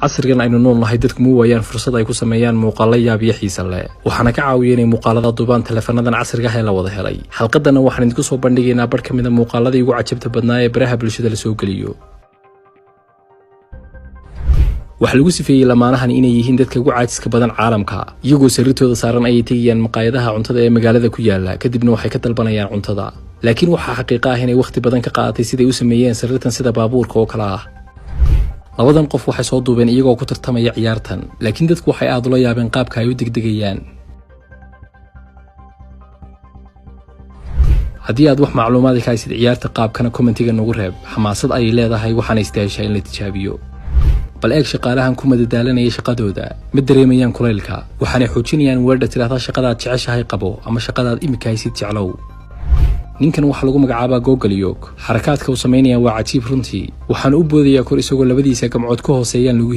Casrigan aynu nool nahay, dadku ma waayaan fursad ay ku sameeyaan muuqaalo yaab iyo xiisa leh, waxaana ka caawiya inay muuqaalada duubaan taleefanadan casriga ah ee la wada helay. Xalqadana waxaan idinku soo bandhigaynaa barh ka mida muuqaaladii ugu cajabta badnaa ee baraha bulshada la soo geliyo. Waxaa lagu sifeeyey lamaanahan inay yihiin dadka ugu caajiska badan caalamka. Iyagoo sariirtooda saaran ayay tegayaan maqaayadaha cuntada ee magaalada ku yaala, kadibna waxay ka dalbanayaan cuntada. Laakiin waxaa xaqiiqa ah inay wakhti badan ka qaadatay siday u sameeyeen sariirtan sida baabuurka oo kale ah. Labadan qof waxay soo duubeen iyagoo ku tartamaya ciyaartan, laakiin dadku waxay aad ula yaabeen qaabka ay u degdegayaan. Haddii aad wax macluumaadi ka haysid ciyaarta qaabkana, commentiga nagu reeb. Xamaasad ayay leedahay, waxaana istaaheshaa in la tijaabiyo. Bal eeg shaqaalahan ku madadaalanaya shaqadooda. Ma dareemayaan kulaylka, waxaanay xoojinayaan weerdha tidhaahda "Shaqadaad jeceshahay qabo" ama "Shaqadaad imika haysid jeclow". Ninkan waxaa lagu magacaabaa Gogalyog. Xarakaadka uu samaynaya waa cajiib runtii. Waxaanu u boodayaa kor isagoo labadiisa gamcood ka hooseeyaan lugihiisa.